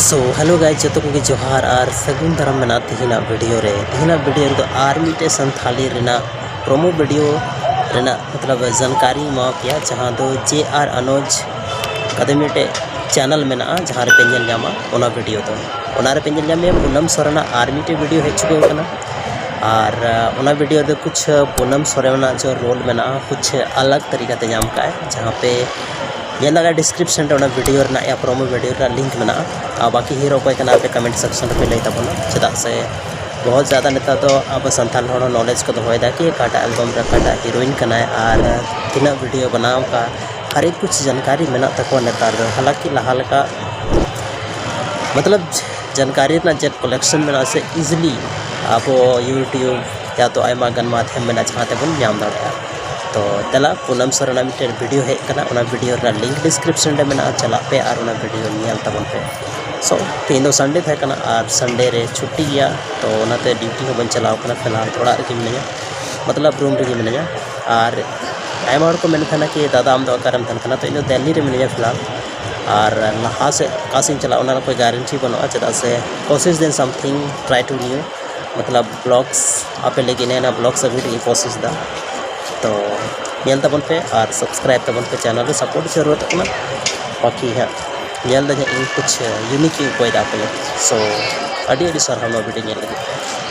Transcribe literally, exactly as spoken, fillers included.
So hello guys, ᱡᱚᱛᱚ ᱠᱚᱜᱮ ᱡᱚᱦᱟᱨ ᱟᱨ ᱥᱟᱹᱜᱩᱱ ᱫᱟᱨᱟᱢ ᱢᱮᱱᱟᱜᱼᱟ ᱛᱮᱦᱮᱧᱟᱜ ᱵᱷᱤᱰᱤᱭᱳ ᱨᱮ᱾ ᱛᱮᱦᱮᱧᱟᱜ ᱵᱷᱤᱰᱤᱭᱳ ᱨᱮᱫᱚ ᱟᱨ ᱢᱤᱫᱴᱮᱡ ᱥᱟᱱᱛᱷᱟᱞᱤ ᱨᱮᱱᱟᱜ ᱯᱨᱳᱢᱳ ᱵᱷᱤᱰᱤᱭᱳ ᱨᱮᱱᱟᱜ ᱢᱚᱛᱞᱚᱵ ᱡᱟᱱᱠᱟᱨᱤᱧ ᱮᱢᱟ ᱯᱮᱭᱟ, ᱡᱟᱦᱟᱸ ᱫᱚ ᱡᱮ ᱟᱨ ᱟᱱᱳᱡᱽ ᱠᱟᱛᱮ ᱢᱤᱫᱴᱮᱡ ᱪᱮᱱᱮᱞ ᱢᱮᱱᱟᱜᱼᱟ, ᱡᱟᱦᱟᱸ ᱨᱮᱯᱮ ᱧᱮᱞ ᱧᱟᱢᱟ ᱚᱱᱟ ᱵᱷᱤᱰᱤᱭᱳ ᱫᱚ᱾ ᱚᱱᱟ ᱨᱮᱯᱮ ᱧᱮᱞ ᱧᱟᱢᱮᱭᱟ ᱯᱩᱱᱟᱢ ᱥᱚᱨᱮᱱᱟᱜ ᱟᱨ ᱢᱤᱫᱴᱮᱡ ᱵᱷᱤᱰᱤᱭᱳ ᱦᱮᱡ ᱪᱩᱠᱟᱹᱣ ᱠᱟᱱᱟ᱾ ᱟᱨ ᱚᱱᱟ ᱵᱷᱤᱰᱤᱭᱳ ᱫᱚ ᱠᱩᱪᱷ ᱯᱩᱱᱟᱢ ᱥᱚᱨᱮᱱᱟᱜ ᱡᱚ ᱨᱳᱞ ᱢᱮᱱᱟᱜᱼᱟ, ᱠᱩᱪᱷ ᱟᱞᱟᱜᱽ ᱛᱟᱹᱨᱤᱠᱟ ᱛᱮ ᱧᱟᱢ ᱠᱟᱜᱼᱟᱭ, ᱡᱟᱦᱟᱸ ᱯᱮ ᱧᱮᱞ ᱫᱟᱲᱮᱭᱟᱜᱼᱟ ᱰᱤᱥᱠᱨᱤᱯᱥᱚᱱ ᱨᱮ ᱚᱱᱟ ᱵᱷᱤᱰᱤᱭᱳ ᱨᱮᱱᱟᱜ ᱭᱟ ᱯᱨᱳᱢᱳ ᱵᱷᱤᱰᱤᱭᱳ ᱨᱮᱱᱟᱜ ᱞᱤᱝᱠ ᱢᱮᱱᱟᱜᱼᱟ᱾ ᱟᱨ ᱵᱟᱹᱠᱤ ᱦᱤᱨᱳ ᱚᱠᱚᱭ ᱠᱟᱱᱟ ᱟᱯᱮ ᱠᱚᱢᱮᱱᱴ ᱥᱮᱠᱥᱚᱱ ᱨᱮᱯᱮ ᱞᱟᱹᱭ ᱛᱟᱵᱚᱱᱟ, ᱪᱮᱫᱟᱜ ᱥᱮ ᱵᱚᱦᱩᱛ ᱡᱟᱫᱟ ᱱᱮᱛᱟᱨ ᱫᱚ ᱟᱵᱚ ᱥᱟᱱᱛᱟᱲ ᱦᱚᱲ ᱦᱚᱸ ᱱᱚᱞᱮᱡᱽ ᱠᱚ ᱫᱚᱦᱚᱭᱮᱫᱟ ᱠᱤ ᱚᱠᱟᱴᱟᱜ ᱮᱞᱵᱟᱢ ᱨᱮ ᱚᱠᱟᱴᱟᱜ ᱦᱤᱨᱳᱭᱤᱱ ᱠᱟᱱᱟᱭ ᱟᱨ ᱛᱤᱱᱟᱹᱜ ᱵᱷᱤᱰᱤᱭᱳ ᱵᱮᱱᱟᱣ ᱠᱟᱜᱼᱟ, ᱦᱟᱨ ᱮᱠ ᱠᱩᱪᱷ ᱡᱟᱱᱠᱟᱨᱤ ᱢᱮᱱᱟᱜ ᱛᱟᱠᱚᱣᱟ ᱱᱮᱛᱟᱨ ᱫᱚ᱾ ᱦᱟᱞᱟᱸᱠᱤ ᱞᱟᱦᱟ ᱞᱮᱠᱟ ᱢᱚᱛᱞᱚᱵ ᱡᱟᱱᱠᱟᱨᱤ ᱨᱮᱱᱟᱜ ᱪᱮᱫ ᱠᱚᱞᱮᱠᱥᱚᱱ ᱢᱮᱱᱟᱜᱼᱟ ᱥᱮ ᱤᱡᱤᱞᱤ ᱟᱵᱚ ᱭᱩᱴᱤᱭᱩᱵᱽ ᱭᱟ ᱛᱚ ᱟᱭᱢᱟ ᱜᱟᱱ ᱢᱟᱫᱷᱭᱚᱢ ᱢᱮᱱᱟᱜᱼᱟ ᱡᱟᱦᱟᱸ ᱛᱮᱵᱚᱱ ᱧᱟᱢ ᱫᱟᱲᱮᱭᱟᱜᱼᱟ᱾ ᱛᱚ ᱫᱮᱞᱟ ᱯᱩᱱᱟᱢ ᱥᱚᱨᱮᱱᱟᱜ ᱢᱤᱫᱴᱮᱱ ᱵᱷᱤᱰᱤᱭᱳ ᱦᱮᱡ ᱠᱟᱱᱟ, ᱚᱱᱟ ᱵᱷᱤᱰᱤᱭᱳ ᱨᱮᱱᱟᱜ ᱞᱤᱝᱠ ᱰᱤᱥᱠᱨᱤᱯᱥᱚᱱ ᱨᱮ ᱢᱮᱱᱟᱜᱼᱟ, ᱪᱟᱞᱟᱜ ᱯᱮ ᱟᱨ ᱚᱱᱟ ᱵᱷᱤᱰᱤᱭᱳ ᱧᱮᱞ ᱛᱟᱵᱚᱱ ᱯᱮ᱾ ᱥᱳ ᱛᱮᱦᱮᱧ ᱫᱚ ᱥᱟᱱᱰᱮ ᱛᱟᱦᱮᱸ ᱠᱟᱱᱟ ᱟᱨ ᱥᱟᱱᱰᱮ ᱨᱮ ᱪᱷᱩᱴᱤ ᱜᱮᱭᱟ, ᱛᱚ ᱚᱱᱟᱛᱮ ᱰᱤᱭᱩᱴᱤ ᱦᱚᱸ ᱵᱟᱹᱧ ᱪᱟᱞᱟᱣ ᱠᱟᱱᱟ᱾ ᱯᱷᱤᱞᱦᱟᱞ ᱚᱲᱟᱜ ᱨᱮᱜᱮ ᱢᱤᱱᱟᱹᱧᱟ, ᱢᱚᱛᱞᱚᱵ ᱨᱩᱢ ᱨᱮᱜᱮ ᱢᱤᱱᱟᱹᱧᱟ᱾ ᱟᱨ ᱟᱭᱢᱟ ᱦᱚᱲ ᱠᱚ ᱢᱮᱱ ᱛᱟᱦᱮᱱᱟ ᱠᱤ ᱫᱟᱫᱟ ᱟᱢ ᱫᱚ ᱚᱠᱟᱨᱮᱢ ᱛᱟᱦᱮᱱ ᱠᱟᱱᱟ, ᱛᱚ ᱤᱧ ᱫᱚ ᱫᱤᱞᱞᱤ ᱨᱮ ᱢᱤᱱᱟᱹᱧᱟ ᱯᱷᱤᱞᱦᱟᱞ᱾ ᱟᱨ ᱞᱟᱦᱟ ᱥᱮᱫ ᱚᱠᱟ ᱥᱮᱫ ᱤᱧ ᱪᱟᱞᱟᱜᱼᱟ ᱚᱱᱟ ᱨᱮᱱᱟᱜ ᱠᱳᱭ ᱜᱟᱨᱮᱱᱴᱤ ᱵᱟᱹᱱᱩᱜᱼᱟ, ᱪᱮᱫᱟᱜ ᱥᱮ ᱠᱳᱥᱤᱥ ᱫᱤᱱ ᱥᱟᱢᱛᱷᱤᱝ ᱴᱨᱟᱭ ᱴᱩ ᱱᱤᱭᱩ ᱢᱚᱛᱞᱚᱵ ᱵᱞᱚᱜᱥ ᱟᱯᱮ ᱞᱟᱹᱜᱤᱫ ᱱᱮ ᱵᱞᱚᱜᱥ ᱟᱹᱜᱩ ᱞᱟᱹᱜᱤᱫ ᱤᱧ ᱠᱳᱥᱤᱥ ᱫᱟ᱾ ᱛᱚ ᱧᱮᱞ ᱛᱟᱵᱚᱱ ᱯᱮ ᱟᱨ ᱥᱟᱵᱥᱠᱨᱟᱭᱤᱵ ᱛᱟᱵᱚᱱ ᱯᱮ, ᱪᱮᱱᱮᱞ ᱨᱮ ᱥᱟᱯᱳᱨᱴ ᱡᱟᱹᱨᱩᱲᱚᱜ ᱠᱟᱱᱟ᱾ ᱵᱟᱹᱠᱤ ᱦᱟᱸᱜ ᱧᱮᱞ ᱫᱟᱹᱧ ᱦᱟᱸᱜ ᱤᱧ ᱠᱩᱪᱷ ᱭᱩᱱᱤᱠ ᱤᱧ ᱩᱯᱟᱹᱭ ᱫᱟ ᱟᱯᱮ ᱞᱟᱹᱜᱤᱫ᱾ ᱥᱳ ᱟᱹᱰᱤ ᱟᱹᱰᱤ ᱥᱟᱨᱦᱟᱣ ᱱᱚᱣᱟ ᱵᱷᱤᱰᱤᱭᱳ ᱧᱮᱞ ᱞᱟᱹᱜᱤᱫ ᱛᱮ᱾